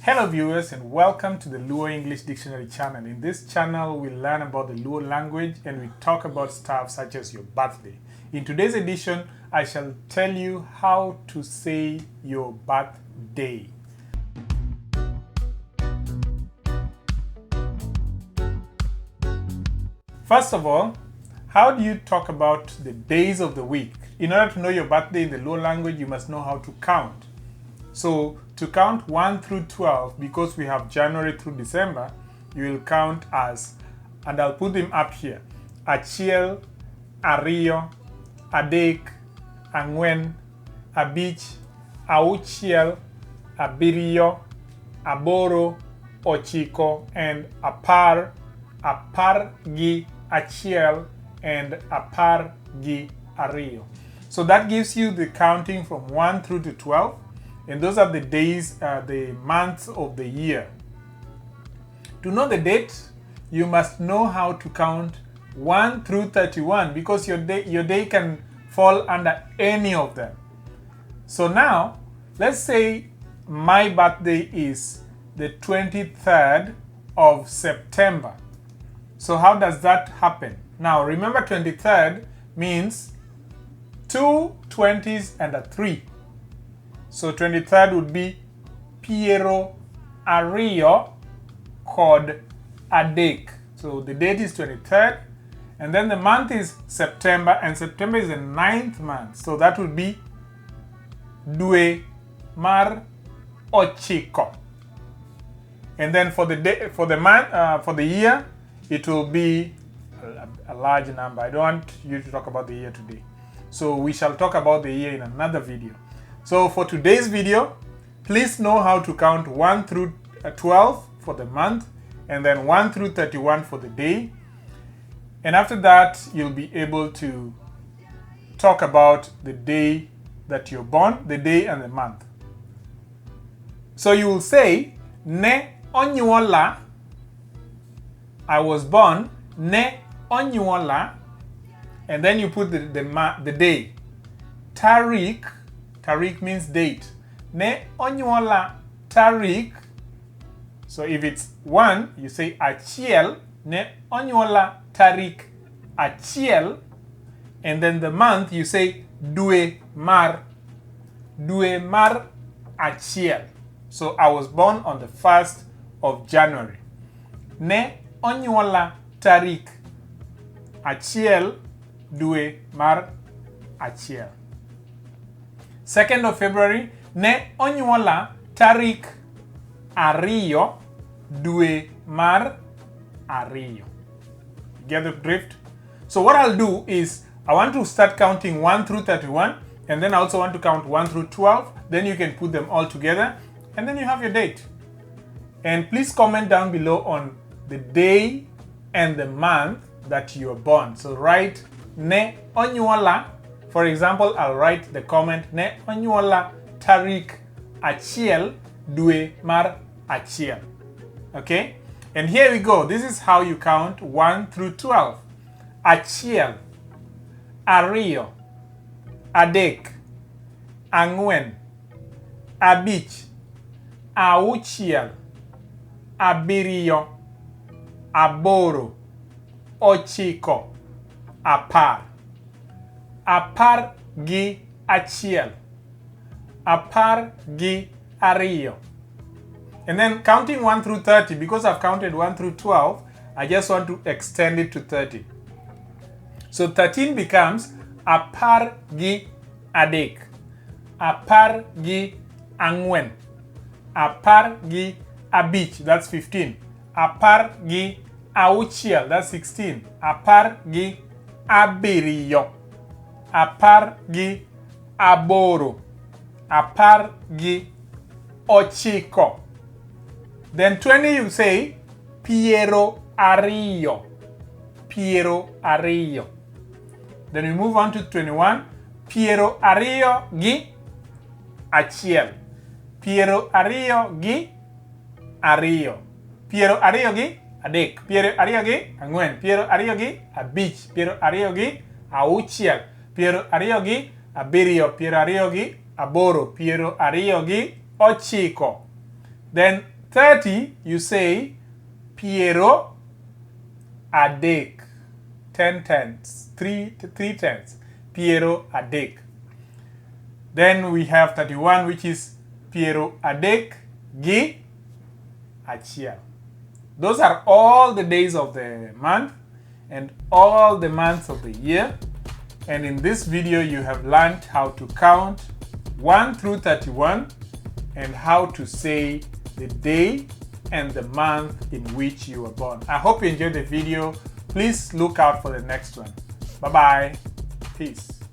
Hello viewers and welcome to the Luo English Dictionary channel. In this channel we learn about the Luo language and we talk about stuff such as your birthday. In today's edition I shall tell you how to say your birthday. First of all, how do you talk about the days of the week? In order to know your birthday in the Luo language, you must know how to count. So to count 1 through 12, because we have January through December, you will count as, and I'll put them up here, Achiel, Ariyo, Adek, Ang'wen, Abich, Auchiel, Abiriyo, Aboro, Ochiko, and Apar, Apar gi Achiel, and Apar gi Ariyo. So that gives you the counting from 1 through to 12, and those are the days, the months of the year. To know the date, you must know how to count 1 through 31, because your day can fall under any of them. So now, let's say my birthday is the 23rd of September. So how does that happen? Now remember, 23rd means two 20s and a 3. So 23rd would be Piero Ariyo kod Adek. So the date is 23rd, and then the month is September, and September is the 9th month. So that would be Dwe mar Ochiko. And then for the day, for the month, for the year, it will be a large number. I don't want you to talk about the year today. So we shall talk about the year in another video. So for today's video, please know how to count 1 through 12 for the month, and then 1 through 31 for the day. And after that, you'll be able to talk about the day that you're born, the day and the month. So you will say, Ne onyuola, I was born, ne onyuola, and then you put the day. Tarik, tarik means date. Ne onyuola tarik. So if it's 1, you say achiel, ne onyuola tarik achiel, and then the month you say dwe mar, dwe mar achiel. So I was born on the 1st of January. Ne onyuola tarik achiel dwe mar achiel. 2nd of February, ne onyuola tarik ariyo dwe mar ariyo. Get the drift? So what I'll do is I want to start counting 1 through 31, and then I also want to count 1 through 12. Then you can put them all together, and then you have your date. And please comment down below on the day and the month that you are born. So write ne onyuola. For example, I'll write the comment ne onyuola tarik achiel dwe mar achiel. Okay? And here we go. This is how you count 1 through 12. Achiel, ariyo, adek, ang'wen, abich, auchiel, abiriyo, aboro, ochiko, apar. Apar gi achiel, apar gi ariyo. And then counting 1 through 30, because I've counted 1 through 12, I just want to extend it to 30. So 13 becomes apar gi adek, apar gi ang'wen, apar gi abich, that's 15. Apar gi auchiel, that's 16. Apar gi abiriyo, apar gi aboro, apar gi ochiko. Then 20 you say piero ariyo, piero ariyo. Then we move on to 21, piero ariyo gi achiel, piero ariyo gi ariyo, piero ariyo gi adek, piero ariyo gi ang'wen, piero ariyo gi abich, piero ariyo gi auchiel, piero ariyo gi abiriyo, piero ariyo gi aboro, piero ariyo gi ochiko. Then 30, you say piero adek. 10 tenths, 3 tenths. Piero adek. Then we have 31, which is piero adek gi achiel. Those are all the days of the month and all the months of the year. And in this video, you have learned how to count 1 through 31 and how to say the day and the month in which you were born. I hope you enjoyed the video. Please look out for the next one. Bye-bye. Peace.